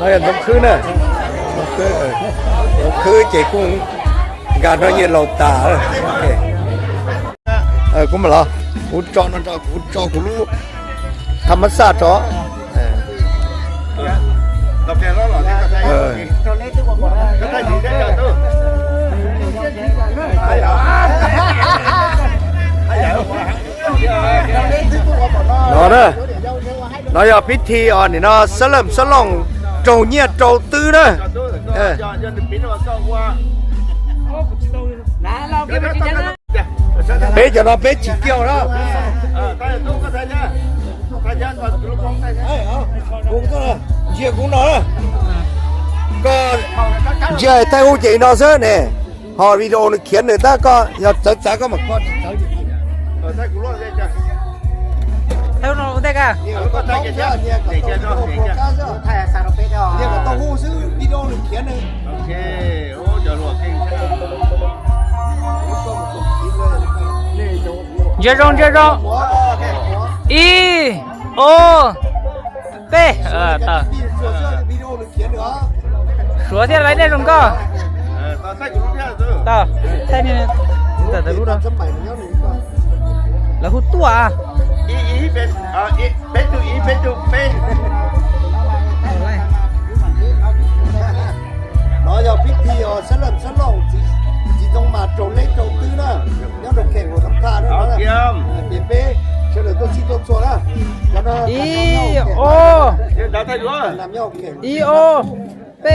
Nói là giống khứ nè. Giống khứ, ờ. Giống khứ chị cũng gà nói như lầu tả. Ờ, cũng mà lo. Cũng cho nó cho, cũng cho cũng lú. Thăm massage cho. Ờ. Ờ. Nó đó. Nó do ພິທີ អស់ នេះ nó សន្លឹមសន្លង់ ចូលញាតចូលទិសណា. Ê, cho nó bếp chỉ tiêu đó. Cũng tức là chia cũng nó đó. Có chia tay hút chị nó xớ nè. Họ video nó khiển người ta có, giờ chở chở có mà con chở gì. Theo nó uống tay cả. Nhiều cái tao hút xứ video nó khiển này. Ok, ô, giờ luộc cái. Giơ rong, giơ rong. Ủa, ok, ủa. Y, ô, P. Ờ, tao. Video nó khiển nữa. Sửa thế này nên rong cơ. Ờ, tao xách của nó theo chứ. Tao. Thế nên tao tao lút đó. Là hút tua à? Y, y, bên, ờ, y, bên tụ y, bên tụ bên. Nó do ພິທີ ờ, sắp làm sắp lòng, chỉ, chỉ trong mà trầu lễ trầu tư đó. Nó được khen của thằng ta đó. Ờ, đó là, kiểm. Ờ, kiểm bê, sẽ được tôi xin tôi xua đó. Cho nó, y, ô. Làm nhau khen. Y, ô. P.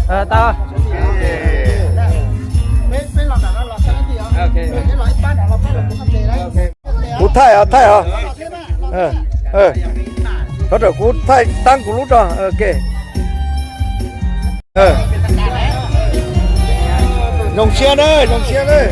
Ờ, tao. Cú thay hả, thay hả? Ờ, ờ. Có thể cú thay tăng cú lút rồi. Ờ, ok. Ờ. Dòng xe đây, dòng xe đây.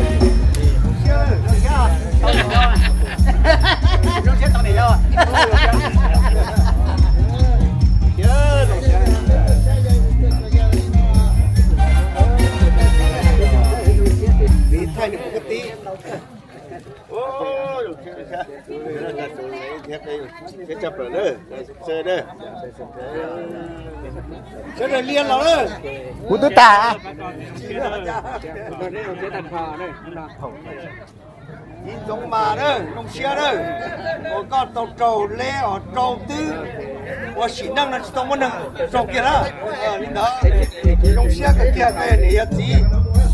Ôi, chết chập rồi đấy. ເຊີນເດີ ເຊີນເດີ ລຽນເຮົາເດີ ຫູຕຶດຕາ ຈະສົ່ງມາເດີ ລົງເຊຍເດີ ໂອກາດເຈົ້າເຈົ້າແລເຈົ້າຕື້ ວ່າຊິນັ່ງນັ້ນຊິຕ້ອງມານັ່ງເຈົ້າກຽດນະ ເອີ ນີ້ນະ ລົງເຊຍກະກຽດແຕ່ນີ້ຍາຈີ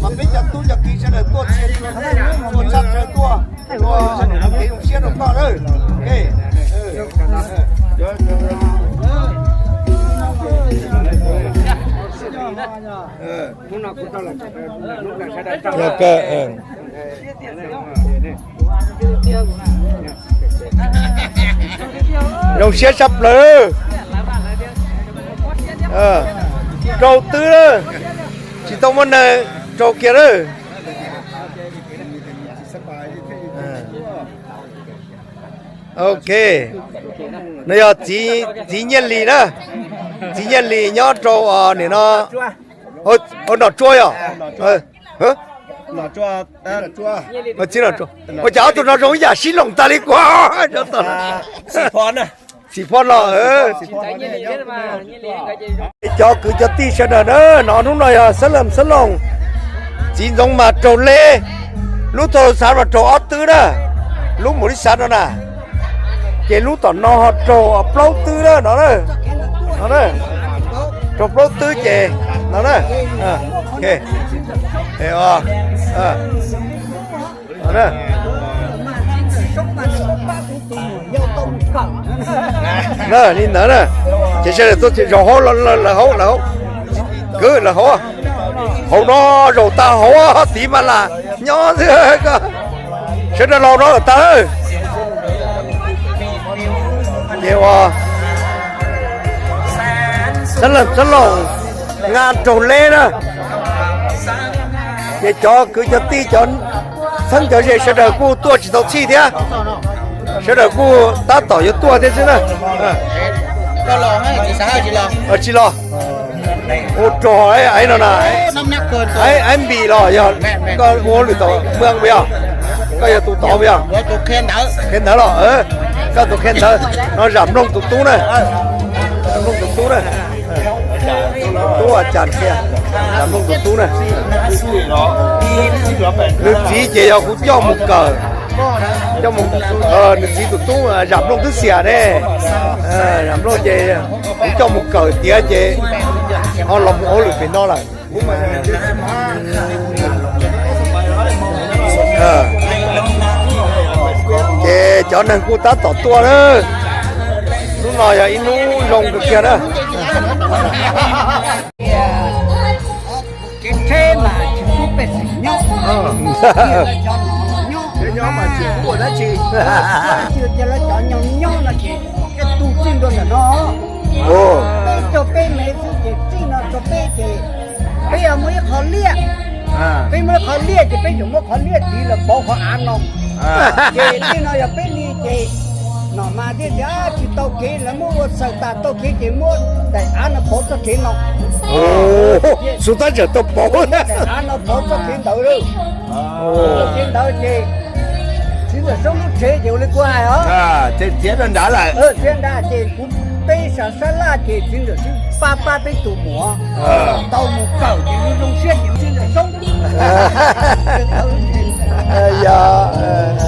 ມາເປັນຈັກຕູ້ຈັກກີເຊີນເດີ ຕົວເຊຍຕົວ ຕົວຊັກເຊີນຕົວ ແລ້ວກໍ ເອີ ລົງເຊຍຊັບເລີ ເອີ ເຈົ້າຕື້ເລີ ຊິຕ້ອງມາເນີ ເຈົ້າກຽດເລີ ເອີ. ໂອເຄ ນາຍອດ ຈີ ຈີຍຽນລີນະ ຈີຍຽນລີຍອດໂຕ ອາ ນີ້ເນາະ ໂອ ໂອ ໜໍ່ຈົວຍອະ ເອີ ເອີ ໜໍ່ຈົວ ເອີ ຈີໜໍ່ຈົວ ໂອ ຈະເອົາໂຕໜໍ່ຈົວ ຢ່າຊິລົງຕາລີກວ່າ ເຈົ້າຕາ ສີພອນນະ ສີພອນເນາະ ເອີ ຈີຍຽນລີເດີ ມາ ຈີຍຽນລີ ຈອກຄືຈະຕີເຊີນເດີ ໜໍ່ນຸ້ມໜ້ອຍ ສະເຫຼີມ ສະຫຼອງ ຈີນຊົງມາໂຕເລ ລູກໂທລະສັບມາໂຕອອດຕື້ນະ ລູກບໍລິສັດນະ ເຈລູກຕໍ່ນອໂຕເປົ່າໂປຣຕື້ເດີ ເນາະເດີ ເນາະເດີ ໂຕໂປຣຕື້ເຈ ເນາະເດີ ເອີ ໂອເຄ ເອ ອໍ ເອີ ເອົາເດີ ເດີ ນີ້ເດີ ເດີ ເຈເຊີນໂຕເຈເຮົາ ເຮົາ ເຮົາ ເກີດແລ້ວ ເຮົາ ເຮົາເນາະ ເຮົາຕາ ເຮົາ ເຮົາຕີມາລະ ຍອດເທື່ອກໍ ເຊີນເດີ ເຮົາເນາະ ຕາເອີຍ ເຈວ່າ ສະເຫຼີມສະຫຼອງ ງານໂຕເລນະ ເຈຈອກຄືຈະຕີຈອນ ຊັ້ນຈະເຈເຊີນເດີ ກູຕົວະຈິໂຕຊີເທຍ ເຊີນເດີ ກູຕາຕໍ່ຢູ່ຕົວະເທຍຊື່ນະ ເອີ ກໍລອງໃຫ້ຊິສາເອີ ເອີ ຈິລອ ໂອໂຕ ໄອ້ ໄອ້ນັ້ນນະ ນ້ຳໜັກເກີນໂຕ ໄອ້ ໄອ້ບີລໍ ກໍໂອ ຫຼືຕໍ່ເມືອງເວຍ ກໍຢ່າຕູຕໍ່ເວຍ ໂອໂຕເຄນເດີ ເຄນເດີລໍ ເອີ ກໍໂຕເຄນເດີ ນອນຢາມລົງຕູຕູ້ນະ ເອີ ຢາມລົງຕູຕູ້ນະ ເອີ ໂຕອາຈານເຄຍ ຢາມລົງຕູຕູ້ນະ ຫຼືຈີເຈຍອກ ກູຈອມໝູເກີ ຈອມໝູ ເອີ ຫຼືຈີຕູຕູ້ ຢາມລົງຕື້ເສຍເດ້ ເອີ ຢາມລົງເຈ ກູຈອມໝູເກີ ເຕຍເຈ ເອົາລຳໂອ ຫຼືເປັນນອນລະ ເອີ ເຈຈອນນັ້ນກູຕາຕໍ່ຕົວເດີ ໜູໜ້ອຍ ອີໜູ ລົງກະເກຍເດີ ເທມາຊິກູເປັນສິງຍອກ ເອີ ເທມາຈອນໜອກຍອກ ເທມາຊິກູນະຊິ ເທມາຈອນໜອກຍອກນະຊິ ເກັບຕູ້ຈິ້ງໂດນນະເນາະ ໂອ້ ເຈົ້າເປ້ເມຊືເຈຈິ້ງນະ ເຈົ້າເປ້ເຈ ເປ້ເອົາມືເຂົາລຽກ ອ່າ ເປ້ມືເຂົາລຽກ ເຈເປ້ຢູ່ມືເຂົາລຽກດີລະບໍ່ເຂົາອານເນາະ ອ່າ ເຈຈິ້ງເນາະ ຢ່າເປ້ນີ້ເຈ ເນາະ ມາເດ ເດ ອາ ຊິເຕົາເຄລະມົວ ໃສ່ຕາເຕົາເຄເຈມົວ ແຕ່ອານນະເປົາສະເຄເນາະ ໂອ້ ສຸດທ້າຍຈະເຕົາເປົາ ແຕ່ອານນະເປົາສະເຄເດີ ໂອ້ ເຄເດີເຈ ຊິຈະສົ່ງລູກເຊເຈເລີຍກວ່າເນາະ ອ່າ ເຈ ເຈດັນດາລະ ເອີ ເຈດັນດາເຈ ເປສາສາລາເຈ ຊິງເດີຊິປາປາເປັນຕູໝໍ ເອີ ເຕົ້າໝູເກີ້ເຈ ຢູ່ໂຮງຊຽນເຈ ຊິງເດີສົ່ງ ເອີ ເອີ ຢ່າ ເອີ ເອີ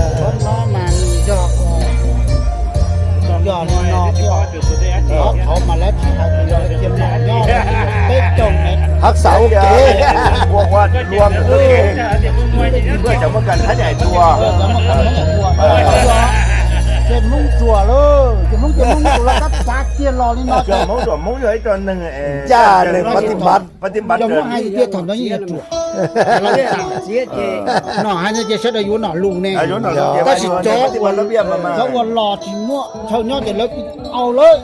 ເອີ ຮັກສາໂອເຄ ພວກວ່າລວມໂອເຄ ເພື່ອຈະມາກັນຂະຫຍາຍຕົວ ເອີ ເຈັດໂມງຕົວເລີຍ ເຈັດໂມງ ເຈັດໂມງຕົວລະກັບສາກ ເຈຍຫຼໍ່ນີ້ເນາະ ເຈັດໂມງຕົວໂມງຢູ່ໄອ້ຕອນໜຶ່ງ ເອີ ຈ້າເລີຍ ປະຕິບັດ ປະຕິບັດ ເຈົ້າບໍ່ໃຫ້ເດດຖອນນີ້ຕົວະ ເນາະ ໃຫ້ເຈເຊີດອາຍຸເນາະ ລຸງແນ່ ອາຍຸເນາະ ກໍຊິເຈາະ ປະຕິບັດລະບຽບມາ ເຈົ້າວ່າຫຼໍ່ຈິງມົວ ເຈົ້າຍອດເລີຍ ເອົາເລີຍ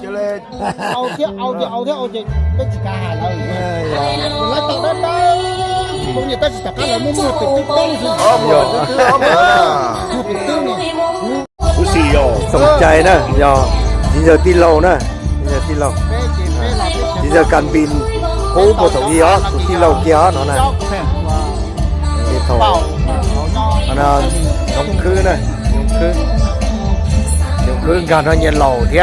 ເອົາເທ ເອົາເທ ເອົາເທ ເອົາເທ ເປັນຊິກາຫາລາວອີກ ເອີ ລາວຕ້ອງໄດ້ ພວກນີ້ຕ້ອງຊິຕະການລາວມົວໆ ເປັນຕິດຕ້ອງຊິ ເອີ ເປັນຕິດນີ້ ຜູ້ສີ່ ຢໍ່ ສົນໃຈນະ ຢໍ່ ຈິງເຈີຕິເລົານະ ຈິງເຈີຕິເລົາ ຈິງເຈີການບິນ ໂອ້ ບໍ່ຕ້ອງອີຫຍັງ ຕູຕິເລົາກຽເນາະນະ ເທເຂົ້າ ອັນນັ້ນ ຢອງຄືນະ ຢອງຄື ຢອງຄືການເຮົາເຢັນເຫຼົ້າເທຍ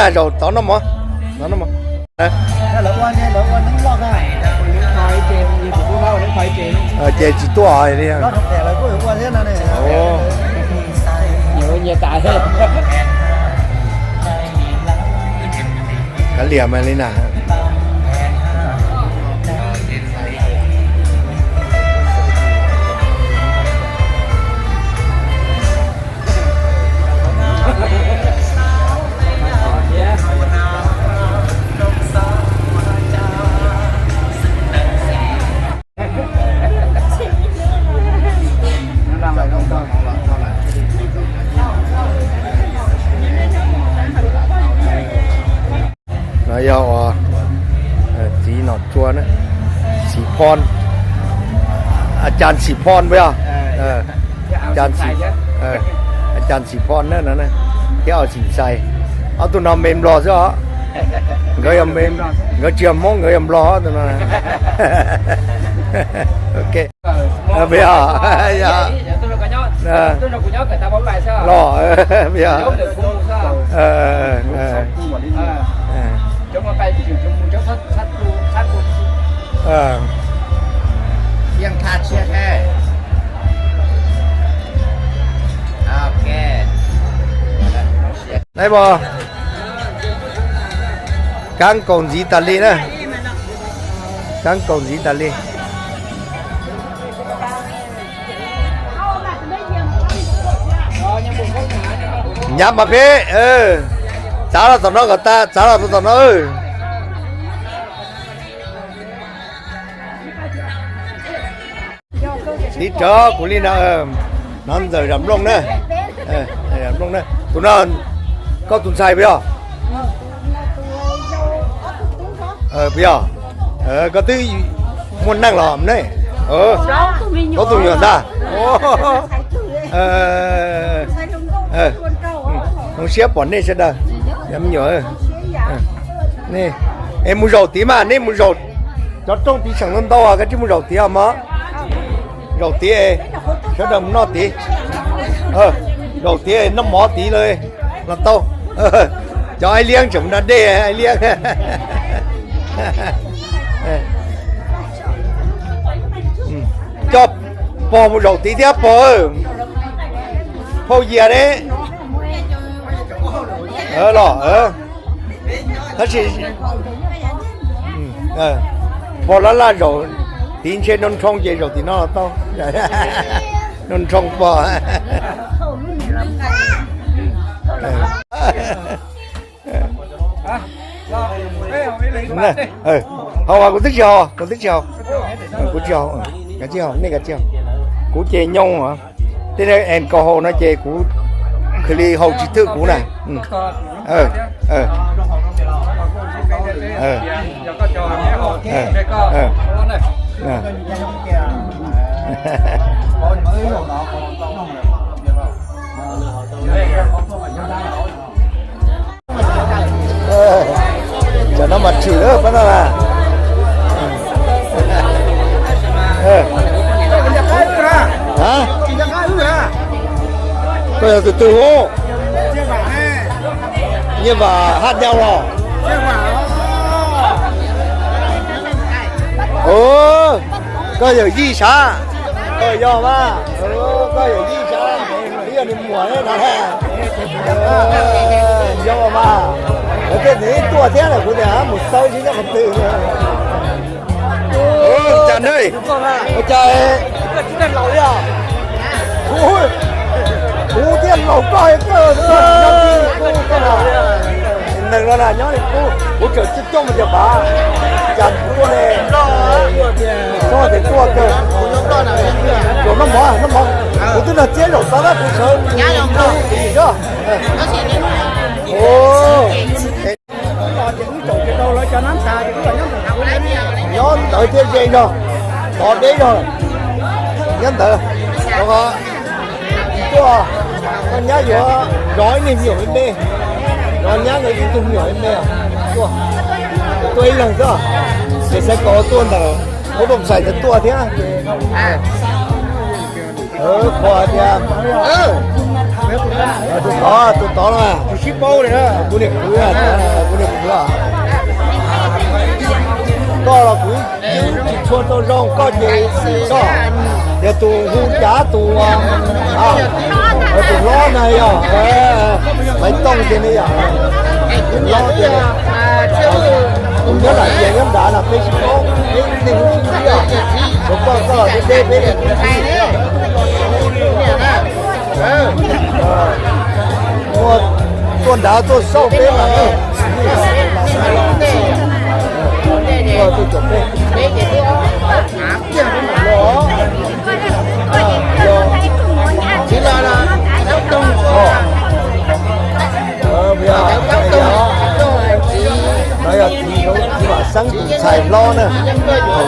Nā, dōng tōng nōm mō, tōng nōm mō. ເອີ ເຈຈິຕົວເລີຍ ເອົາ ເຍຕາຍ ກະຫຼຽມມາເລີຍນະ. ນາຍາວອາ ພອນ ອາຈານສີພອນບໍ່? ເອີ ເອີ ອາຈານສີ ເອີ ອາຈານສີພອນນັ້ນນະ ທີ່ເອົາສີໃສ່ ເອົາໂຕນັ້ນເມັນບໍ່ຊະ ເຂົາຍັງເມັນ ເຂົາຈຽມມອງ ເຂົາຍັງບໍ່ໂຕນັ້ນ ໂອເຄ ເອີ ບໍ່ ຢ່າ ເອີ ເອີ ບໍ່ ເອີ ເອີ ເອີ ສຽງຂາດສຽງແທ້ ໂອເຄ ໄດ້ບໍ່? ກາງກົງສີຕາລີນະ ກາງກົງສີຕາລີ ຫຍັບມາພີ້ ເອີ ສາວລາວຕອນນອກກໍຕາ ສາວລາວຕອນນອກ ເອີ. ນີ້ເຈົ້າ ກູລີນາ ເອີ ນ້ຳໃຈດຳລົງເນີ ເອີ ດຳລົງເນີ ຕຸນນອນ ກໍຕຸນໃສ່ໄປອອກ ເອີ ໄປອອກ ເອີ ກໍຕື້ມ່ວນນັກຫຼອມເນີ ເອີ ກໍຕຸນຍອນຊະ ໂອ້ ເອີ ເອີ ນ້ອງເຊຍປອນນີ້ຊະເດີ ຍຳຢູ່ ເອີ ນີ້ ເອ ໝູ່ເຈົ້າຕີມາ ນີ້ໝູ່ເຈົ້າ ເຈົ້າຕ້ອງຕີສັງເງິນໂຕ ກະຈິໝູ່ເຈົ້າຕີມາ ເຈົ້າຕີ ເຈົ້າດຳນອກຕີ ເອີ ເຈົ້າຕີ ນ້ຳໝໍຕີເລີຍ ລະໂຕ ເຈົ້າໄອ້ລ້ຽງ ຈຳນະເດ ໄອ້ລ້ຽງ ເຈົ້າ ປໍໝູ່ເຈົ້າຕີເທຍ ປໍ ເອີ ພໍ່ເຢຍເດ້ ເອີ ຫຼໍ ເອີ ຖ້າຊິ ເອີ ພໍລະລະເຈົ້າ ຕີນເຊນົນຊົງເຈເຈົ້າຕີນອນເຕົ້າ ນົນຊົງປໍ ເອີ ເອີ ເຮົາວ່າກູຕຶກຊິເອົາ ກູຕຶກຊິເອົາ ເອີ ກູຊິເອົາ ເອີ ກະຊິເອົາ ນີ້ກະຊິເອົາ ກູເຈຍົງຫວາ ຕິດແອນກໍໂຫນະເຈ ກູຄືລີເຮົາຊິຖືກກູນະ ອືມ ເອີ ເອີ ເອີ ເອີ ເອີ ເອີ. ເອີ ຈະນຳມາຖືເດີ ປານນັ້ນລະ ເອີ ຮະ ກໍຢາກຕື່ນຮູ້ ຍຽບວ່າຫາດຍາວ ໂອ້ ກໍຢາກຢີ້ຊ້າ ເອີ ຍໍມາ ໂອ້ ກໍຢາກຢີ້ຊ້າ ເອີ ນີ້ໝວຍນະ ເອີ ຍໍມາ ແຕ່ນີ້ຕົວແທ້ລະ ກູນີ້ຫາໝູ່ເຊົາຊິຍັງບໍ່ຕື່ນ ໂອ້ ອາຈານເອີຍ ອາຈານເອີຍ ໂອ້ຍ ກູຕຽມເຫຼົ້າກ້ອຍເກີດ ເອີ ໜຶ່ງແລ້ວນະ ຍ້ອນກູ ກູເກີດຈຸດຈົມມັນຈະບາ ຈຳກູແນ່ ຊອດແຕ່ຕົວເກີດ ໂດນນ້ຳໝໍ ນ້ຳໝໍ ກູຕຶ້ນນະເຈຍ ສາລະກູເຊີ ໂອ້ Nhóm tới thiên về rồi. Có đấy rồi. Đúng không? Tua. Con nhá, gió gió nhìn nhiều bên đây. Gió nhá người đi cùng nhiều bên đây. Tua. Tua ít lần chưa? Để sẽ có tua nào. Có đồng xài cho tua thế. ເອີ ຂໍອະນຸຍາດ ເອີ ເອີ ຕູຕໍ່ ຕູຕໍ່ລະ ກູຊິໂປ້ເລີຍເດີ ກູນີ້ຄື ກູນີ້ຄື ກໍລະກູ ຊວນໂຕລອງກໍເຈ ກໍ ດຽວຕູຮູ້ຈາຕູ ອ້າວ ເອີ ຕູລໍນາຍ ເອີ ໄປຕ້ອງເຈນີ້ ລໍເຈນີ້ ເອີ ເປັນຫຍັງດານະ ເປັນຊິໂປ້ ເປັນໜຶ່ງ Bố con có là cái đê bê. Ờ. Mua tuần đá tuần sau bê mà. Ờ, tôi chuẩn bị. Đó. Đó. Chỉ là, là, ờ. Ờ, bây giờ, bây giờ. Bây giờ thì nó chỉ là sáng cùng xài lo nè. Thầu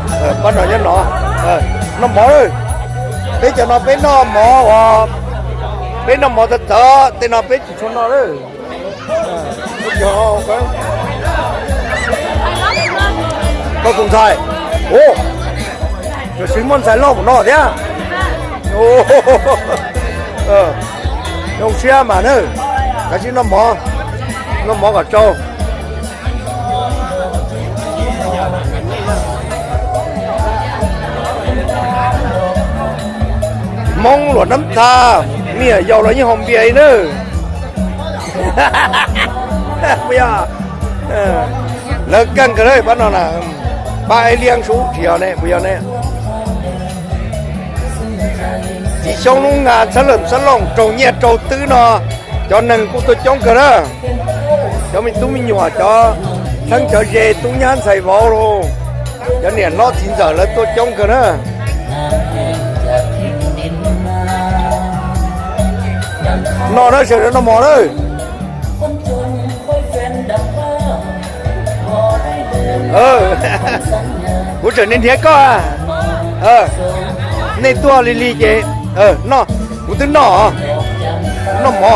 ເອີ ບ້ານໜອງຍາໜໍ ເອີ ນ້ອງໝໍເອີຍ ເປັນເຈົ້າໜໍ ເປັນນ້ອງໝໍ ເປັນນ້ອງໝໍເທີເທີ ເຕັນໜໍ ເປັນຊຸນໜໍເດີ ເອີ ເຈົ້າເອົາໄປ ກໍສົງໄສ ໂອ້ ເຈົ້າຊິມ່ວນໃສ່ລອບໜໍເດ ໂອ້ ເອີ ນ້ອງເຊຍມາເນີ ກະຊິນ້ອງໝໍ ນ້ອງໝໍກັບເຈົ້າ ມອງຫຼວດນ້ຳທາ ເມຍເຍົາລະຍິງຫອມເບຍເນີ ບໍ່ຢາ ເອີ ເລີກກັນກະເລີຍ ປານນັ້ນນະ ປາໄອລຽງສູທຽວແນ່ ບໍ່ຢາແນ່ ທີ່ຊ່ອງໂຮງງານສະເຫຼີມສະຫຼອງ ໂຈງແຍກໂຈງຕື້ເນາະ ຈອນໜຶ່ງກູໂຕຈົງກະເດີ ຈອນມີຕູ້ມີຫຍວດ ຈອນທັງຈອນເຢຕູ້ຍານໃສ່ເວົ້າໂລ ຈອນເໜຍເລາະສິນເສີເລີໂຕຈົງກະເດີ ນອນເດີ ເຊີນນອນໝໍເດີ ເອີ ກູເຈີເນນເທຍກໍ ເອີ ເນຕົວລີລີເຈ ເອີ ເນາະ ກູຕຶນເນາະ ນ້ອງໝໍ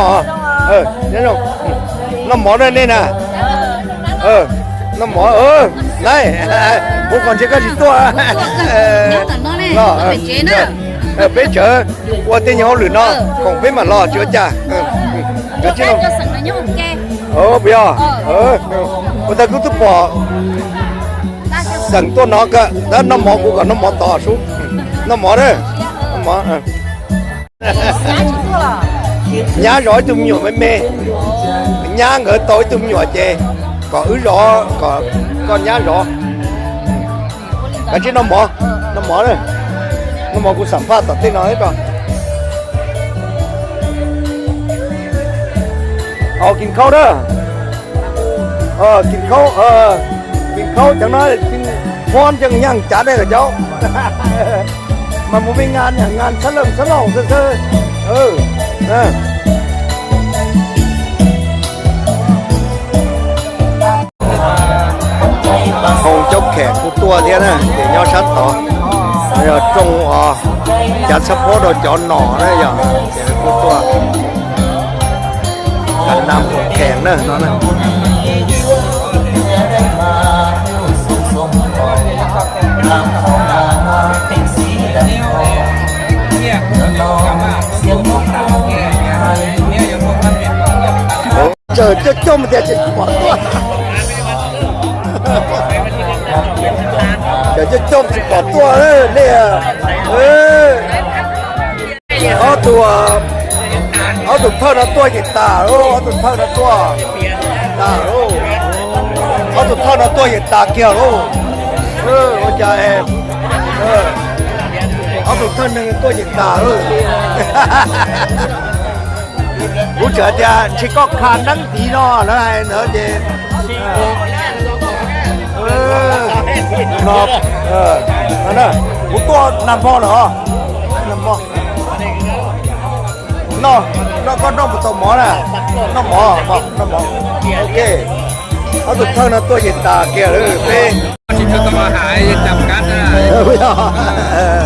ເອີ ເນ ນ້ອງໝໍເດີເນນະ ເອີ ນ້ອງໝໍ ເອີ ໄດ້ ກູກ່ອນເຊກະຊິຕົວ ເອີ ເນາະ ເນາະ ເນາະ ເນາະ ເນາະ ເນາະ ເນາະ ເປັນເຈີ ເອີ ເປັນເຈີ ວ່າເຕັນເຮົາຫຼືເນາະ ເອີ ຂອງເປັນມາຫຼໍ່ເຈີຈ້າ ເອີ ເອີ ເຈີເນາະ ເອີ ບໍ່ຢາ ເອີ ເອີ ບໍ່ຕາກູຕຸປໍ ສັ່ງຕົວເນາະກະ ແລ້ວນ້ອງໝໍ ກູກັບນ້ອງໝໍຕໍ່ສູ້ ນ້ອງໝໍເດີ ນ້ອງໝໍ ເອີ ຍາດອກຕຸມຫຍວດແມ່ ຍາດເອີ ຕໍ່ຕຸມຫຍວດເຈ ກໍອືດອກ ກໍ ກໍຍາດອກ ກະຊິນ້ອງໝໍ ນ້ອງໝໍເດີ ນ້ອງໝໍ ກູສຳພາດຕໍ່ເຕັນເອົາໃຫ້ກ່ອນ ເອົາກິນເຂົ້າເດີ ເອີ ກິນເຂົ້າ ເອີ ກິນເຂົ້າຈັກໜ້ອຍ ກິນຮ້ອນຈັ່ງຍ່າງຈານໃຫ້ເຂົາເຈົ້າ ມັນບໍ່ແມ່ນງານຫຍັງ ງານສະເຫຼີມສະຫຼອງຊື່ໆ ເອີ ເອີ. ຂອງເຈົ້າແຂກຜູ້ຕົວະເທຍນະ ເດຍຍໍຊັດຕໍ່ ແລ້ວຈົ່ງ ອາ ຈັດສະເພາະດອກຈອນໜໍນະ ຢ່າງເປັນຜູ້ຕົວະ ກັນນ້ຳແຂງເນີ ເນາະ ເຈີເຈົ້າຈົ່ມແຕ່ຊິປອດຕົວະ ເຈີເຈົ້າຈົ່ມຊິປອດຕົວະເດີ ເອີ ເອົາຕົວ ເອົາຕົວເທີນເອົາຕົວເຢັນຕາໂລ ເອົາຕົວເທີນເອົາຕົວຕາໂລ ເອົາຕົວເທີນເອົາຕົວເຢັນຕາກ່ຽວໂລ ເອີ ໂອຈາແອ ເອີ ເອົາຕົວເທີນໜຶ່ງຕົວເຢັນຕາໂລ ຮູ້ເຈີຈາຊິກໍຄານໜັງ ດີເນາະ ແລ້ວໃຫ້ເນີເຈ ເອີ ເນາະ ເອີ ອັນນັ້ນ ໝູຕົວະນຳພໍເນາະ ນຳພໍ ເນາະ ເນາະ ກໍນ້ອງບໍ່ຕ້ອງໝໍນະ ນ້ອງໝໍ ໝໍ ນ້ອງໝໍ ໂອເຄ ເອົາຕົວເທີນນະ ຕົວເຢັນຕາແກ່ວເດີ ເປັນ ຊິເປັນຕະມາຫາຍຈຳກັດນະ ເອີ ເອີ